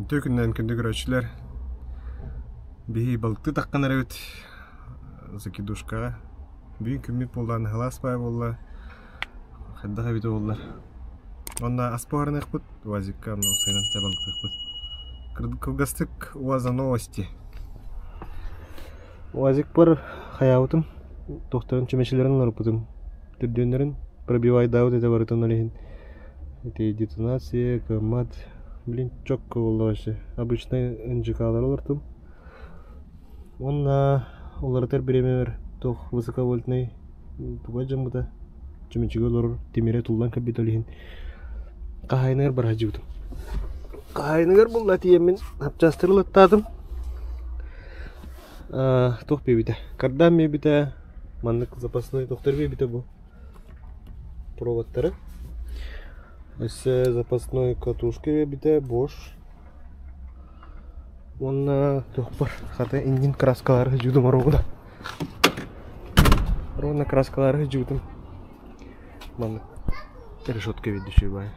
Үтүө күнүнэн күндү көрөөччүлэр! Биһи балыктыы таххан эрэбит закидушкаҕа. Бүгүн күммүт буоллаҕына сылаас баай буолла, хайдах эбитэ буоллар. Уонна ас буһарыныахпыт, УАЗикка онно уопсайынан дьэ балыктыахпыт. Кылгастык УАЗа новости. УАЗикпар хайаабытым, туохтарын чүмэчилэрин олорпутум. Төрдүөннэрин пробивайдаабыт этэ барытын ол иһин ити детонация, кыаммат, блин, чокко буолла вообще. Обычный НЖК-лары олортум. Уонна уларытар бириэмэбэр туох высоковольтнай туга дьаммыта чүмэчигэ олорор тимирэ туллан кэлбит ол иһин хаһаайыныгар бара сылдьыбытым. Хаһаайыныгар булла тиийэммин хапчаастары ылаттаатым. Туох биэбитэ? Кардан биэбитэ, маннык запасной тохтор биэбитэ бу проводтары. Өссө запасной катушка биэбитэ, Bosch. Уонна туохпар хата иннин краскалары дьуудум оруобуна. Ровно краскалары дьуудум. Маннык решетка видишь бай.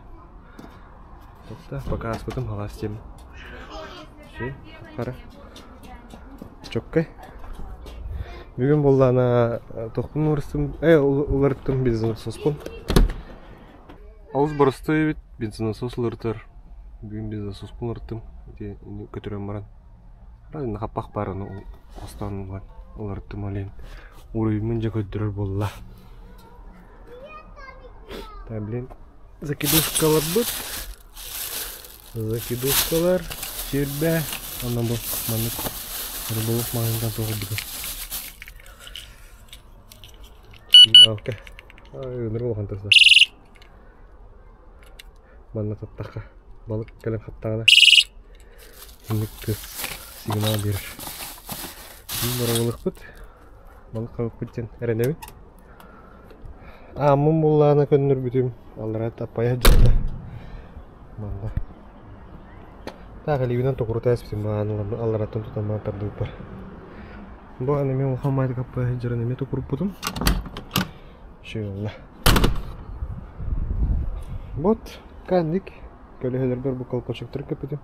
Тохта, пока аспытым халаас тем. Хара. Чоккай. Бүгүн буоллаҕына тохпун уларыттым, уларыттым бензонасоспун. Олус боростуой эбит бензонасос уларытар. Бүгүн бензонасоспун уларыттым. Ити көтөрөн баран. Хаппах баар ону хостоон ылан уларыттым ол иһин уруйбун дьэ көрдөрөр буолла. Так, блин, закидушкаларбыт Закидушкалар, сирбэ, онно бу маннык рыболов маҕаһыынтан туох Сигналка. Ынырык улахан тыса. Манна саттахха балык кэлэн хаттаҕына инник тыс сигнал биэрэр. Биир боробулукпут балык хабыппыт диэн эрэнэбин. Ааммын буллаҕына көннөрбүтүм, аллараа таппайа сылдьыбыта. Манна. Таах илиибинэн токурута эспитим аан аллараттан тутан баран тардыбыппар. Бу аны эмиэ улахан маайдык аппайа сылдьарын эмиэ токуруппутум. Үчүгэй Вот, канник. Көлөһөлөрбөр бу колпачоктары көппүтүм.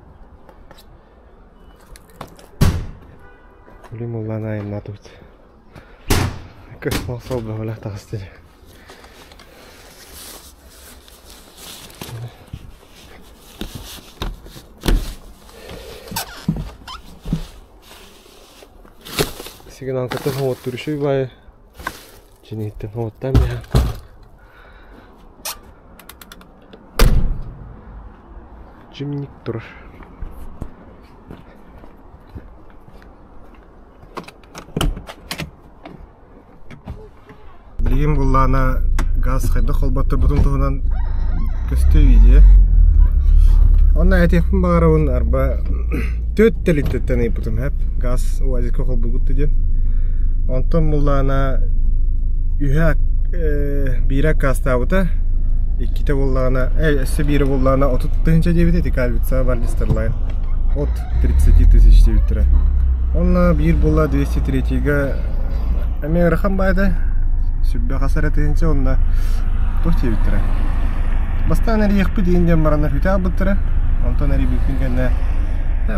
Билим улаан айаннаатыбыт. Сол бөҕөлөөх таҕыста дии. Сигналкатын хоҕоттуур үчүгэй баайы дьинииттэн хоҕоттоон биһэн Чимник турар. Билигин буллаана газ хайдах холботторбутун туһунан көстүү видео. Онно этиэхпин баҕарабын арба түөрт тэрилтэттэн ыйыппытым хэп газ УАЗикка холбугут диэн. Онтон буллаана үһэ биирэ аккаастаабыта, иккитэ буоллаҕына, өссө биирэ буоллаҕына 30 тыһыынча диэбитэ ити Кальвица Вальдистерлайн от 30 тысяч диэбиттэрэ. Онно биир буолла 203-га эмиэ ыарахан баайда сүрбэ хас эрэ тыһыынча уонна туох диэбиттэрэ. Бастаан эрийиэхпит иин диэн бараннар хүтэ аалбыттара. Онтон эрийбиппин кэннэ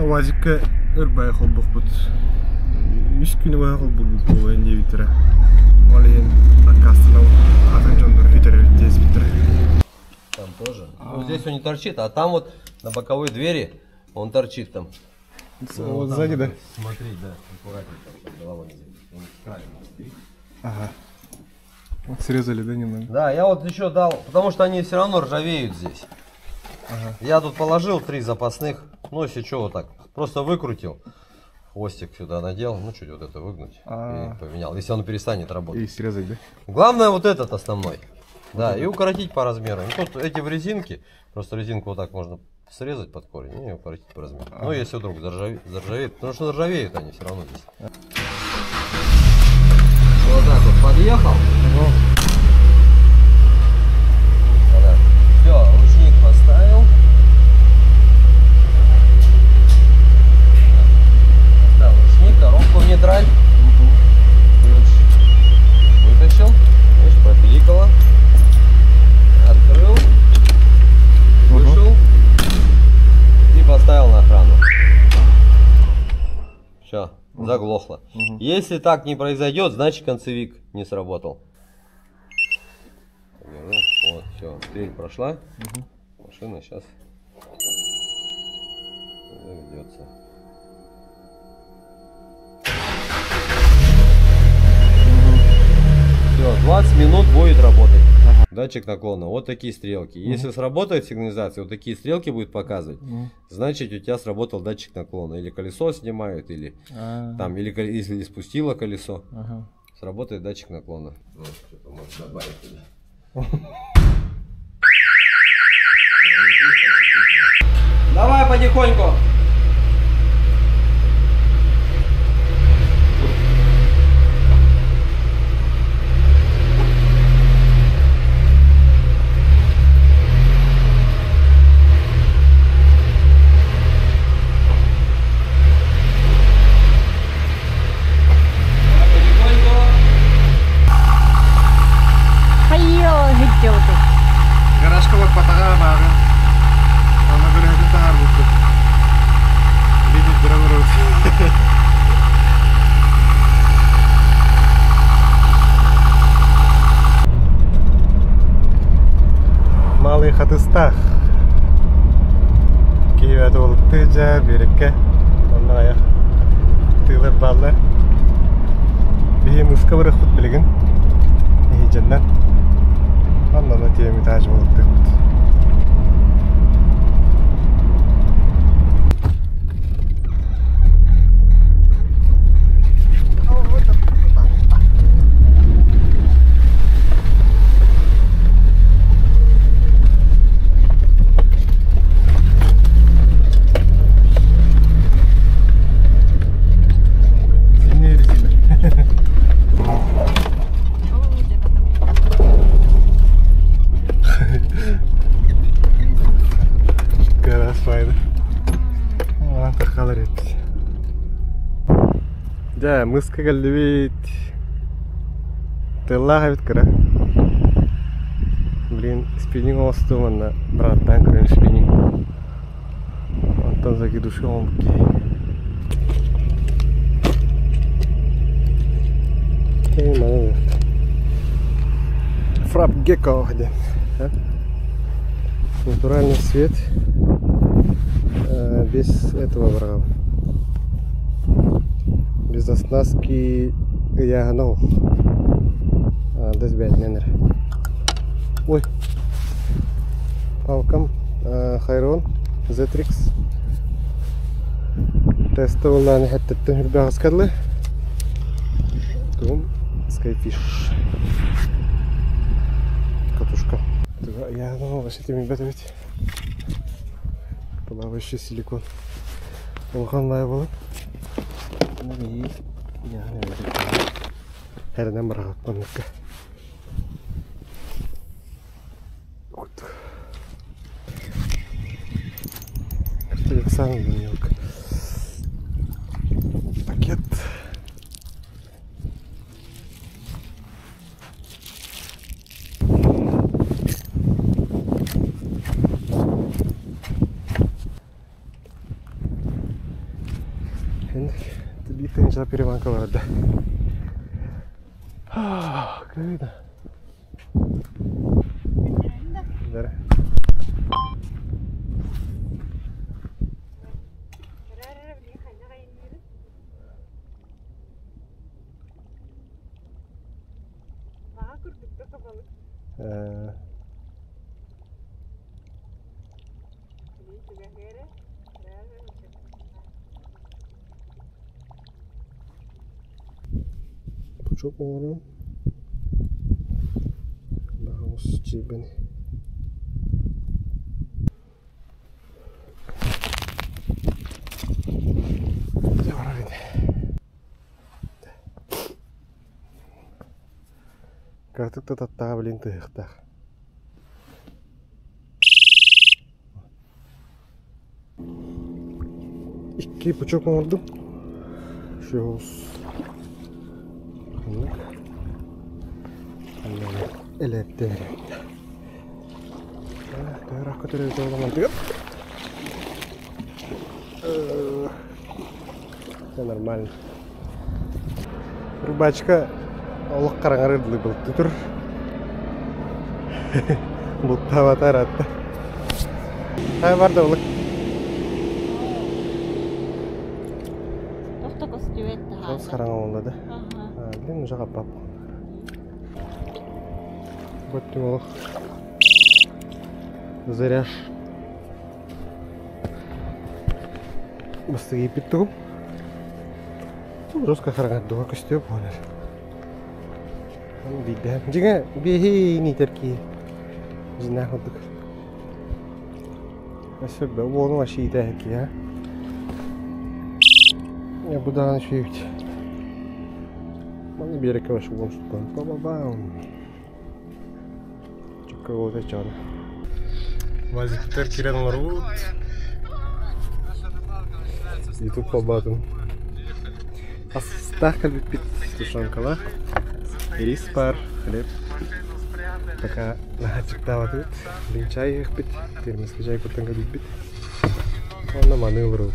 УАЗикка өр баайы холбохпут. Үс күнү быһа холбурбут буолуон диэбиттэрэ. Ол иһин аккаастанан атын дьоннору сүтэрэбит диэспиттэрэ. Там тоже. Ну, здесь он не торчит, а там вот на боковой двери он торчит там. Ну, вот сзади, да? Смотри, да, аккуратнее там, чтобы голова не задеть. Он правильно стоит. Ага. Вот срезали, да, немного? Да, я вот еще дал, потому что они все равно ржавеют здесь. Ага. Я тут положил три запасных, ну если что, вот так, просто выкрутил, хвостик сюда надел, ну чуть вот это выгнуть А. и поменял, если он перестанет работать. И срезать, да? Главное вот этот основной. Да, и укоротить по размеру. Ну, тут эти в резинке, просто резинку вот так можно срезать под корень и укоротить по размеру. Ну, если вдруг заржавеет, потому что заржавеют они все равно здесь. Вот так вот подъехал. Все, ручник поставил. Поставил ручник, коробку в нейтраль. Ключ вытащил. Видишь, пропиликало. Открыл. Вышел. И поставил на охрану. Все, заглохло. Если так не произойдет, значит концевик не сработал. Вот, все, дверь прошла. Машина сейчас заведется. Все, 20 минут будет работать. Датчик наклона. Вот такие стрелки. Если сработает сигнализация, вот такие стрелки будет показывать. Значит, у тебя сработал датчик наклона. Или колесо снимают, или там, или если не спустило колесо, сработает датчик наклона. Вот, что-то можно добавить туда. Давай потихоньку. Гаражка вот потага бага. Она говорит, это арбуз. Видит дорогу. Малый хатыстах. Киеве толыктыжа, берекке. Онна аяқ. Тылар баллар. Биһи мыска барыхпыт билигин. Иһидженнен. Аннана тиэмит ааж болуктыхпыт. Зимняя резина. Гараж файда. Тахалар ет. Да, мыска кэллибит. Тыллаах эбит кыра. Блин, спиннинг оҥостуум уонна быраттаан көрөн спиннинг. Онтон закидушка оҥорбут киһи. Фрап Гекко диэн. Натуральный свет без этого брал. Без оснастки ыйааһына ол. Дас бээтинэн эрэ. Ой. Палкам Хайрон Zetrix Теста буоллаҕына эттэттэн үрбэҕэ дылы. Тугум Skyfish. Катушка. Ыйааһына вообще тимирбэт эбит. Плавающий силикон. Улахан баайы буолан. Эрэнэн быраҕаппанныкка. Александр Данилка. Пакет. Биир тыһыынча переванка барда. Кыыда. Да. Пучок оҥорон баҕабыс чиибэни Дьэ барар ини. Кыратык да таттаҕа билин тыһыахтаах. Икки пучок оҥордум. Шоус. Маннык. Элэптэн Төһөрөх көтөрөбүт. Все нормально. Рыбачка олох хараҥары дылы былтытыр. Бултаабата ыраатта. Хайа бар да улук. Тохто көстүбэт Олус хараҥа буолла да. Блин, уже хаппап. Бөттүҥ олох. Заряж. Бастыгы ииппит тугум. Жестко хараҥардыга көстүө буолар. Биирдэһэн. Дьиҥэ биэһи иитэр киһи. Дьиҥнээх курдук. Өссө уолум вообще иитээһин киһи, а? Я бу даҕаны үчүгэйбит. Манна биэрэккэ вообще уолум суттан. Ба-ба-бам. Чукка чаана. Вазиктар кирен олорбут. Ютуб холбоотум. Астаах кэлбиппит тушенкалаах. Рис бар, хлеб. Пока наһаа Блин, чай иһиэхпит, термоска чай куттан кэлбиппит. Онно маны олоробут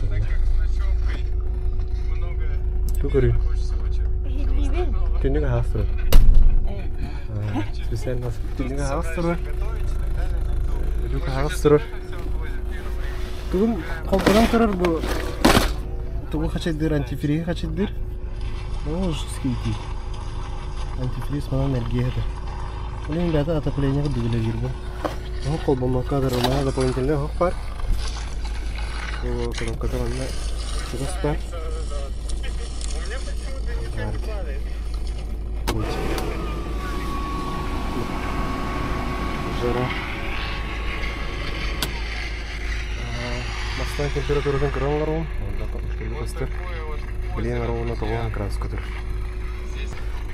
Ту көрүү. Түннүк аһаҕас турар. Специально түннүк аһаҕас турар. Люк аһаҕас турар. Тугум холбонон турар бу тугу хачайдыыр антифриз хачайдыыр. О, жесткий Антифриз манан эргиэ этэ. Блин, ребята, отопление курдук үлэлиир бу. Оһох холбоммокко адарылаах дополнительный оһох баар. Кнопката манна чугас баар. Жара. Бастаан температуратын көрөн олоробун. Онда Блин, ровно 9 градус көтөр.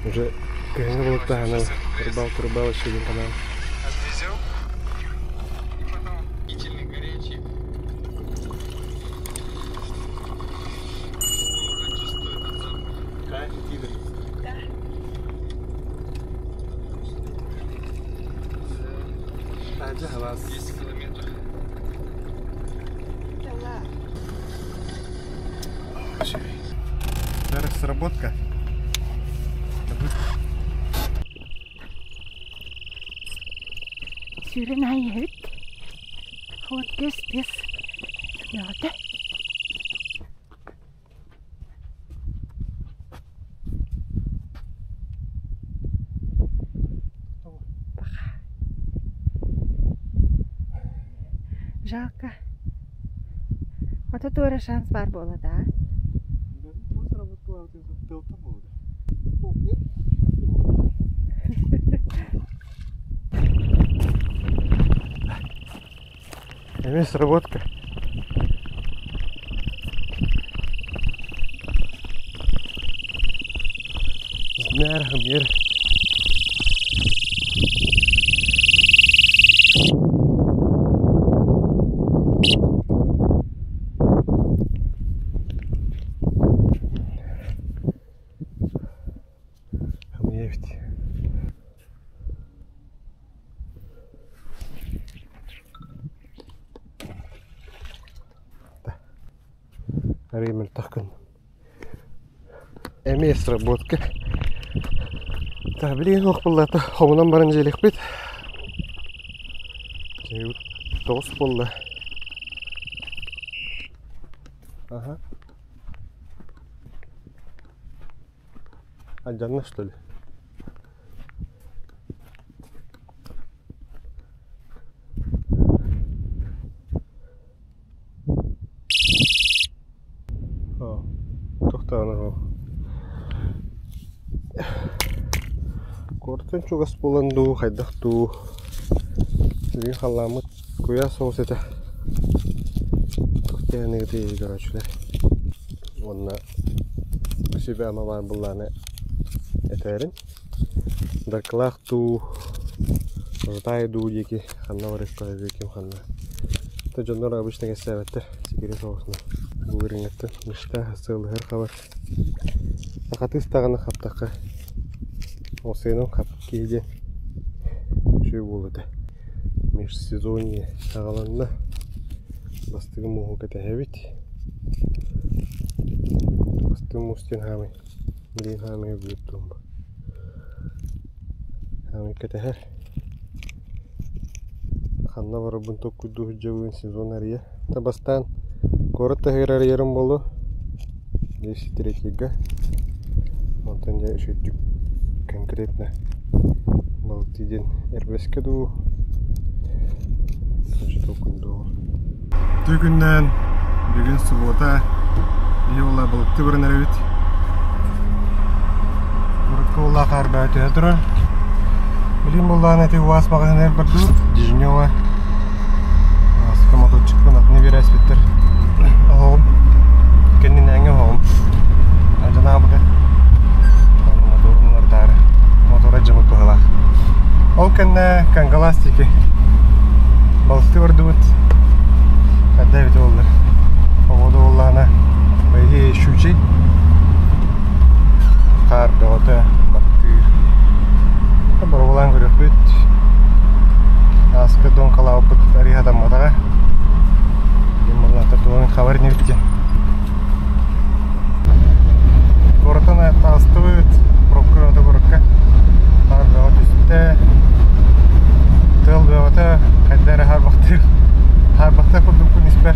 Уже кыһыҥҥы былыттаһаны рыбалка рыбалочка диэн канал. Сработка. Сүүрэн аайы эбит. Вот көс тыас бөҕөтө. Пока. Жалко. Ото туора шанс баар буола да. Эмиэ сработка. Знээр мир. Хамыйа эбит. Арый мөлтөх гынным. Эмиэ сработка. Так, билигин суох буоллата. Хомунан баран дьиэлэхпит. 9 буолла. Ага. Алдьанна что ли? Тохтоон Куораттан чугас буолан дуу, хайдах дуу бүгүн халлааммыт куйаас соҕус этэ. Туох диэхиниги көрөөччүлэр уонна сүбэ-ама баар буоллаҕына этээрин. Даркылаах дуу, Жатаай дуу диэки ханна барыахха эбит ким ханна. То дьоннор обычно кэпсээбэттэр сигири соҕусна. Бу ырыҥаттан мечта сыалыһар хабар. Сахатыыс даҕаны хаптахха осыанын хап киһи диэн үчүгэй буолуо этэ. Межсезонье саҕаланна. Бастакы муоһу кэтэһэбит. Ити муус диэн хаамай, билигин хаамайга бүлүттүм бу. Хаамай кэтэһэр. Ханна барарбын толкуйдуу сылдьабын сезон арыйа. Бастаан куорат таһыгар арыйарым буолуо. 203-га. Онтон дьэ үчүгдүк конкретно балыктыы диэн эрбэскэ дуу толкуйдуоҕум. Үтүө күннээн бүгүн субуота биһи уола балыктыы баран эрэбит. Урукку уоллаах арбаа түһэ турар. Билигин буоллаҕына ити УАЗ маҕаһыыныгар бардыбыт Дежнева. Ааска мотуоччукпун атыны биэрээспиттэр. Оһоҕум кэннинээҥи оһоҕум алдьанаабыта. Ону моторун уларытаары мотора дьабыт быһыылаах. Ол кэннэ Кангалаас диэки балыктыы бардыбыт. Хайда эбитэ буоллар. Погода буоллаҕына по идее щучий. Хаар бөҕөтө баттыыр. Боробулаан көрүөхпүт. Ааска дон халаабыппыт арыый хатамматаҕа. Дим тугун хабар инибит диэн. Куораттан таҕыстыбыт, пробка бөҕөтө куоракка. Хаар бөҕө түстэ. Тыал бөҕөтө хайда эрэ хаарбахтыыр. Хаарбахтар курдукпун испэр.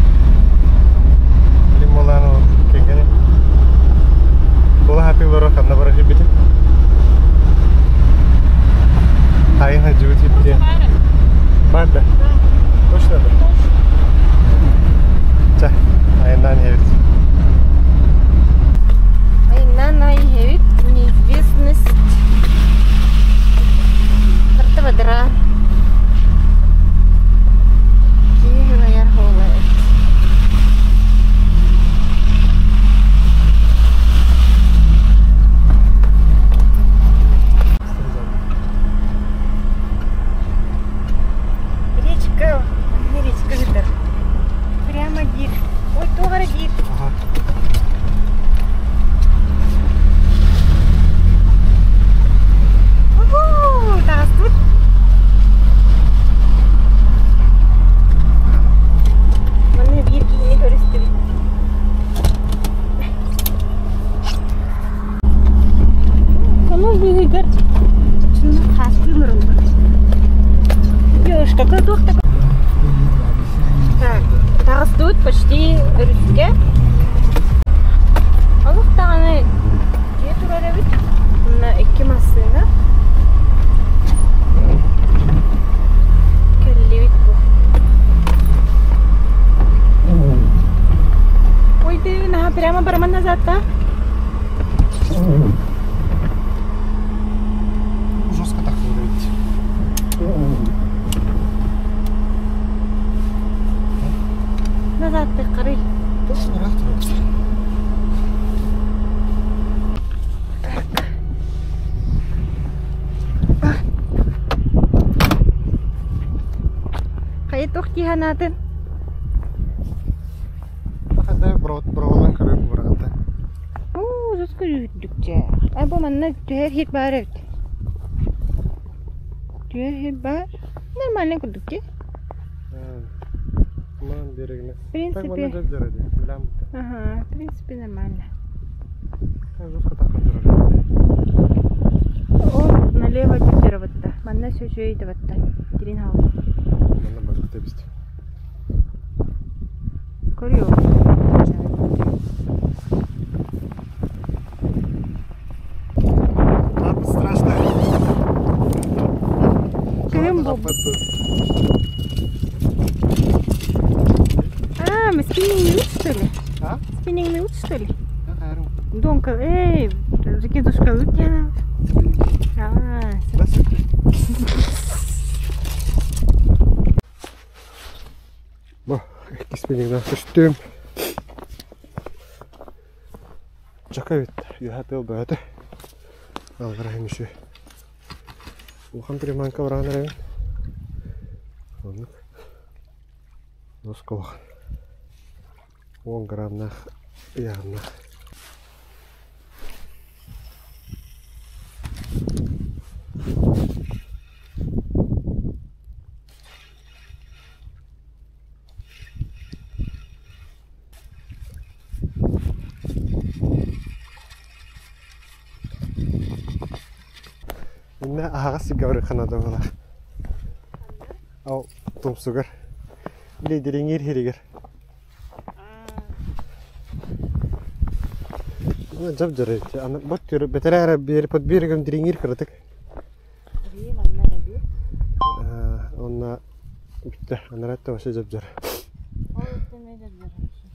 Билим буолаан ол кэргэним була сатыыллара ханна бара сирбитим. Хайын сылдьыбыт сирбитин. Бар да? Точно да? Чэ, айаннаан иһэбит. Айаннаан иһэбит. Неизвестность. Карта Киһи айар хола Речка, не речка сытар. Прямо диир. Ой, туох эрэ диир. Ага. Уху, таҕыстыбыт. Манна биир киһини көрүстүбүт. Ону быыһыгар чунна хаастыы олороллор. Девушка, туох да Так, таҕыстыбыт почти өрүскэ. Олох даҕаны дьиэ турар эбит. Мына икки массыына. Кэллибит бу. Ой, ты наха прямо бараман назад, да? Жестко так говорить. Назад ты қарай. Так. Хайа туох дии санаатын? Бровалан көрөк бырата. Оо, жестко үрдүкчэ. А бу манна түһэр хит баар эбит. Түһэр хит баар. Нормально курдук дии. Ман берегine. В принципе. Ага, в принципе нормально. Жестко так О, налево дюрдерватта. Манна сөжөйдеватта. Дирин хаус. Манна барыта бистик. Көрүө. Так страшно. Кыһын буолбут. А, мы спиннинг что ли? А? Спиннинг что ли? Донка, эй, закидушка лутя. А, Бу икки спиннигнаах көстүүм. Чака эбит, үөһэ тыал бөҕөтө. Аллараа үһү. Улахан приманка бараан эрэбин. Оннук. Осколох. 10 граммнаах ыйааһыннаах. Иннэ аһаҕас сиргэ барыахха наада буолар. Ол тумсугар. Били дириҥиир сиригэр. Дьап-дьарай. Аны бот бэтэрээ эрэ биэри под берегом дириҥиир кыратык. Онно бүттэ. Анараа вообще дьап-дьар.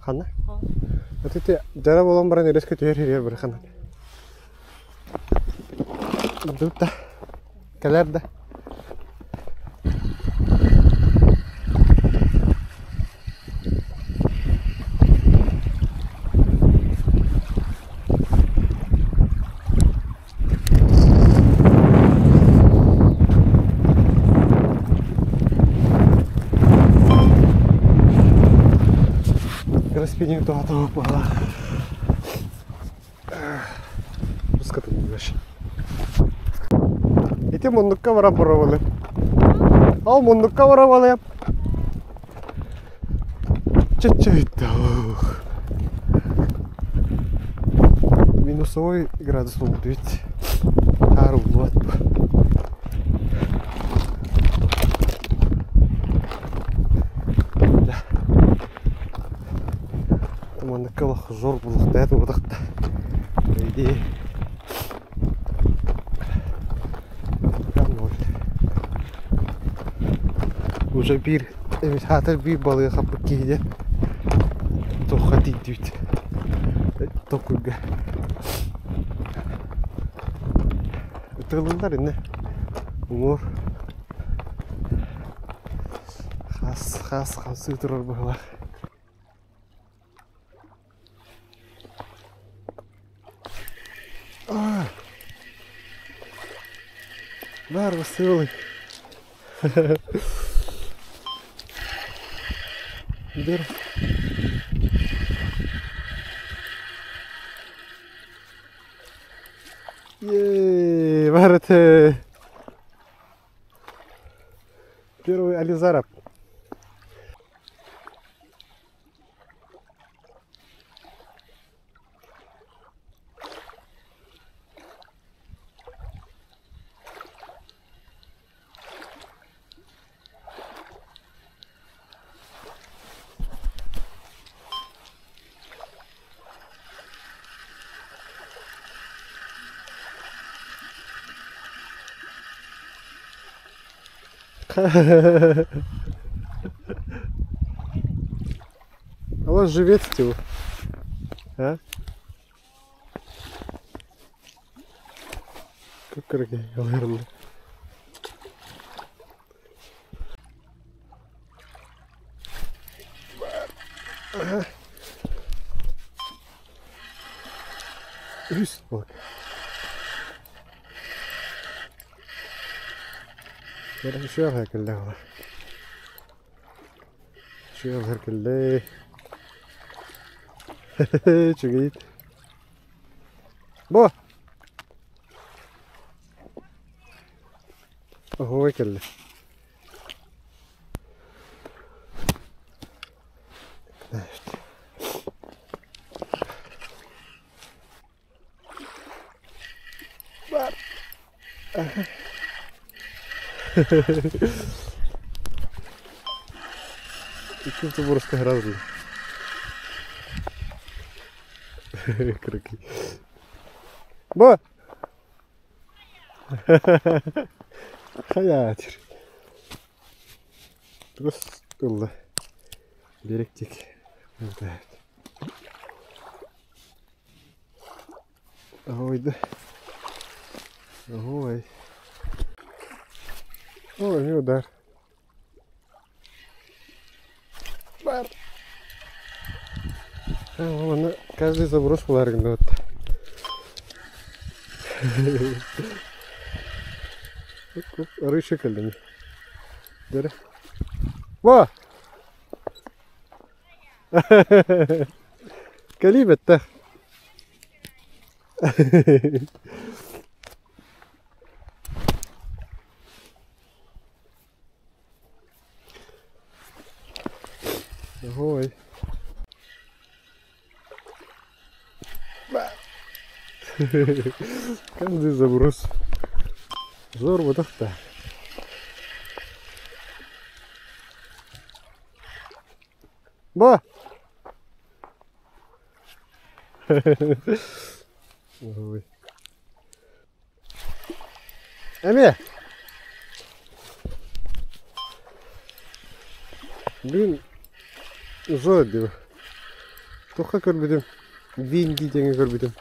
Ханна? Вот ити дьара буолан баран өрөскө түһэр иһигэр бырахана. Бардыбыт да. Кэлэр да. Велосипедин туһата буолла. Пускатыллыбыш. Ити муннукка баран боровалы. Ол муннукка боровалы. Чуть-чуть. Минусовой градус будет. Хаар улуот. Манныкка олох зор булуохтаах буолбатах иди уже биир эбит биир балыга хаппыт киһи диэн туохха тиийдибит толкуйга ытыалыыллар иннэ уҥуор хаас хаас хамсыы турар быһыылаах. Баар веселый. Дыр. Еее, бар это. Первый Ализаров. А он живец типа. А? Как наверное. Үс bak. Шуяҕа кэллэ Шуяҕа кэллэ. Үчүгэй. Бу. Оһуой кэллэ. Бар. Икки автобуска сразу. Крыки. Бо! Хаятыр. Тугус ылла. Беректик. Ой, да. Ой. Ой, удар. Бар. Оны каждый заброс булар гында вот. Арышы кэлдим. Дere. Во! Кэлии бэттэх. Ой. Каждый заброс. Зор бутах да. Бу! Ой. Эмиэ! Бүгүн зоо диба. Туохха көрбүтүм? Винди диэҥҥэ көрбүтүм.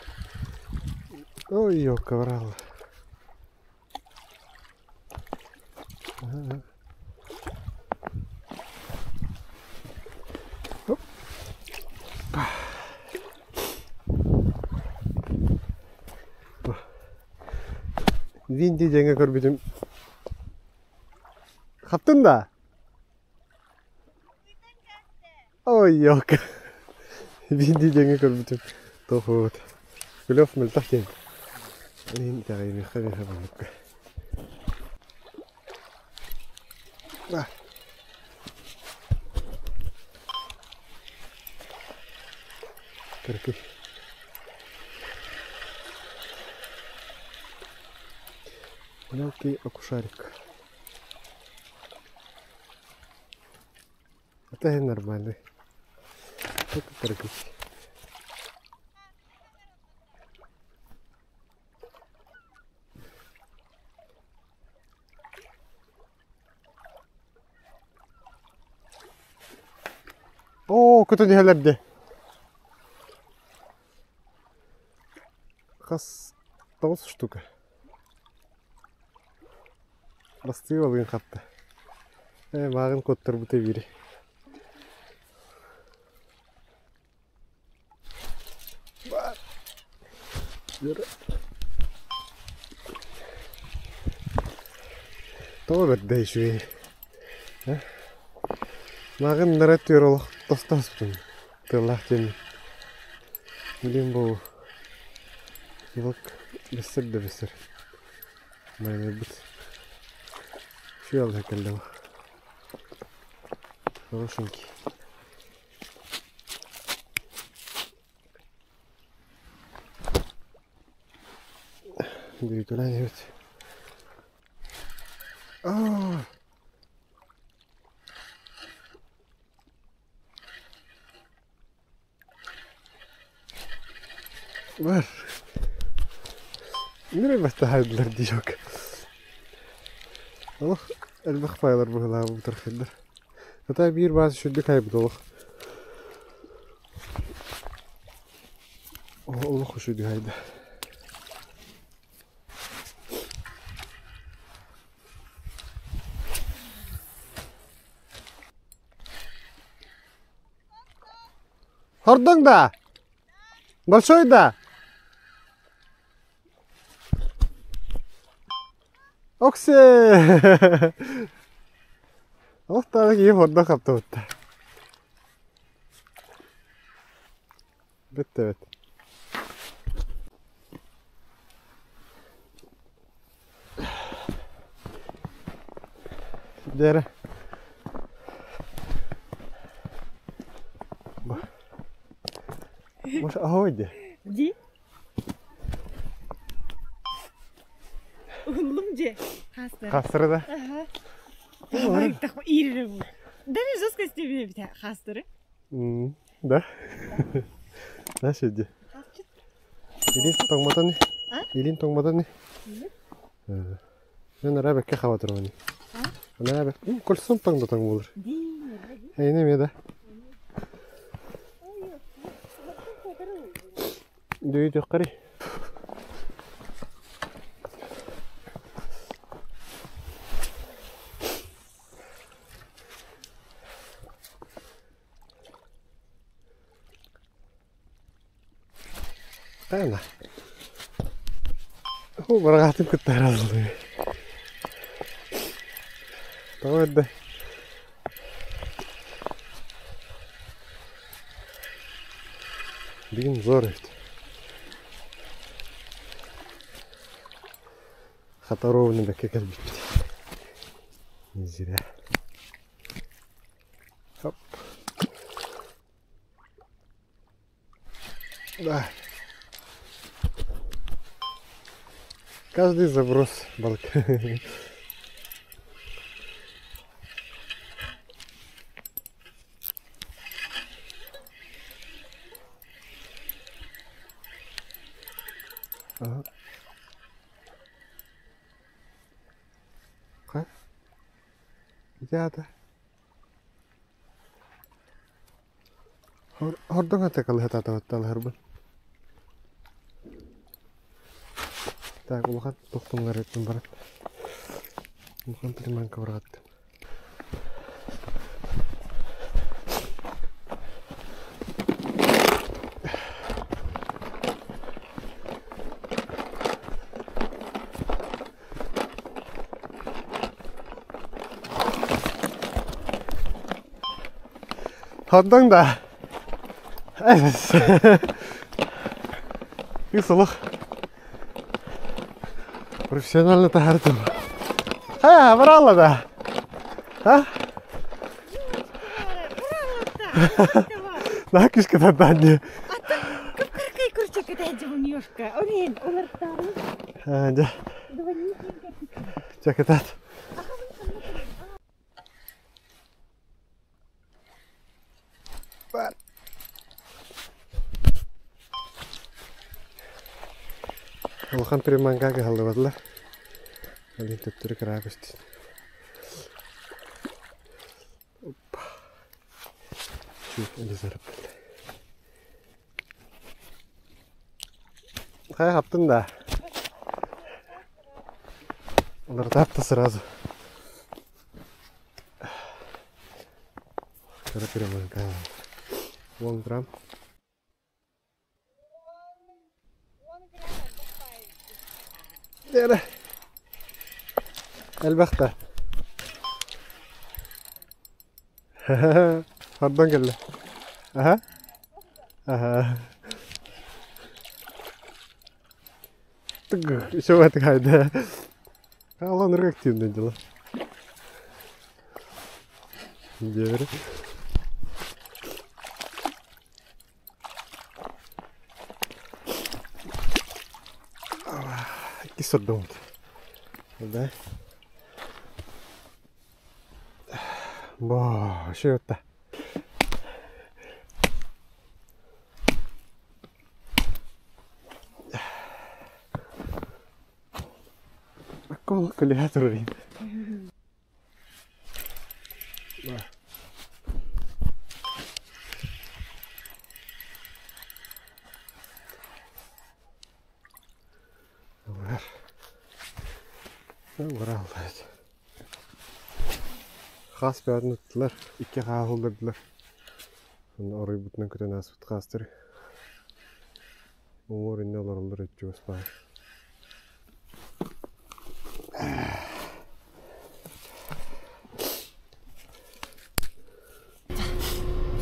Ой, ёлка бараалла. Винди диэҥҥэ көрбүтүм. Хаптын да? Ой, ёлка. Винди диэҥҥэ көрбүтүм. Туох Клев мөлтөх диэн. Иһин итэҕэйимиэххэ миэхэ манныкка. Кыракый. Мелкий окушарик. Это нормальный. Это кыракый. Оо, көтөн иһэлэр дии. Хас тоҕус штука. Бастыы балыгын хапта. Ээ, мааҕын куоттарбыта биири. Тоҕо бэрдэ үчүгэй Мааҕын нара түөр олох тостооспутум тыаллаах диэн билим бу Илок бэссэр да бэссэр майнайбыт үчүгэй алыһа кэллэ хорошенький. Бүйтүлээн эбит. Аа! Бар. Нөрө бастаһайдылар диок. Олох элбэх файлар быһылаабы бутархайдар. Ата биир баас үчүгдүк айбыт олох. Олох үчүгдүк айда. Хордуҥ да? Большой да? Оксе! Олох даҕаны киһи хордох хаптабытта. Бүттэ эбит. Дьэ Может, аһой дии? Дии. Уһунлум дьэ. Хаастара. Хаастара да? Аха. Иирэрэ бу. Даже жесткость эбит хаастары. Да. Да, сиди. Илин тоҥмотон Илин тоҥмотон Мен араа бэккэ хаба турабын. Анаа бэк кольцом тоҥ да тоҥ буолар. Эйне эмиэ да. Дүйүтүөххэрий. Таана. Ху бараҕаатын кытта араллыы. Тоҕо эрдэ Бүгүн зор эбит. Хатаровны бэккэ кэлбиппит. Не зря. Хоп. Да. Каждый заброс балык. Ага. Ха? Ята. Хордоҥ атакалыһатаатабатталаһарбын. Так, улахан тохтуҥнарыттан баран. Улахан приманка барааттым. Хордоҥ да. Исолох. Профессионально таһаартым. А, брала да. А? На кишка татанни. Кыркай курчак это Олен, олартары. А, да. Чакатат. Бар. Улахан приманка кыһаллыбатылар. Олин төттөрү кыра көстүн. Опа. Чуть Элизарып Хайа хаптын да. Олар сразу. Кыра приманка. 1 грамм. Дere. Элбэхтэ. Хордон кэллэ. Аха. Аха. Еще в это да. Алан активное дело. Девер. Кисордон. Да. Бо, шөтта. Аккол кулиатор. Бар. Бар. Хас бәрін икки хаахуллардылар. Онно оройбутунан көтөн ааспыт хаастар. Уҥуор инне олороллор өтчүгүс баар.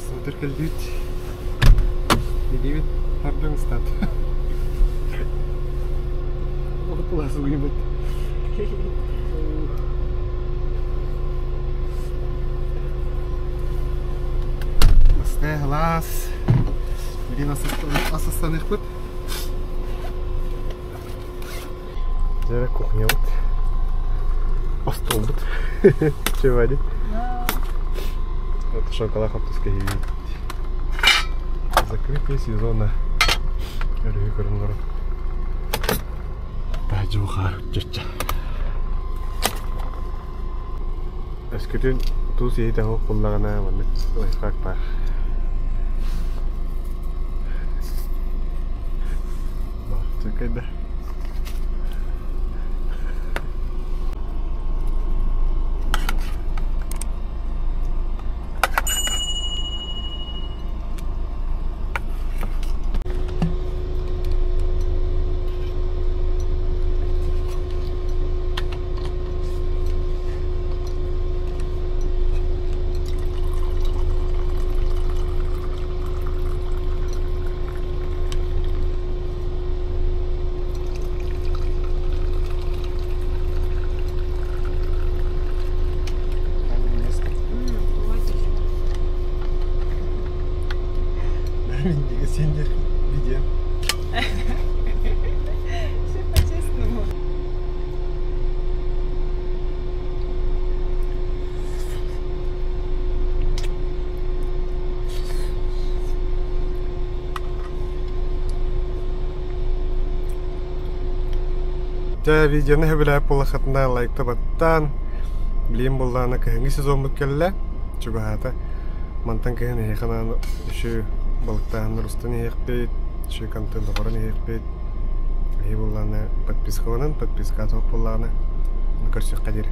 Сутер кэлдүүт. Билибит хардың стат. Отулас уйбут. Глаз. Билин асастаных бут. Жара кухня вот. Остол бут. Чевади. Это шоколад хаптуска Закрытие сезона. Өрү көрүнөр. Тажуха чача. Өскөтүн туус иһитэ хоқ буллагана маннык лайфхак бар. Чөкөйдө. Сендер видео. Все по-честному. Дьэ, видеоны сөбүлээбит буоллаххытына лайкта баттаан, билигин буоллаҕына кыһыҥҥы сезоммут кэллэ, чугаһаата. Мантан кыһын эһиэхэ анаан үчүгэй балыктааһыннар устан иһиэхпит, үчүгэй контент оҥорон иһиэхпит. Эһиги буоллаҕына подпискаланан, подписката суох буоллаҕына, көрсүөххэ диэри.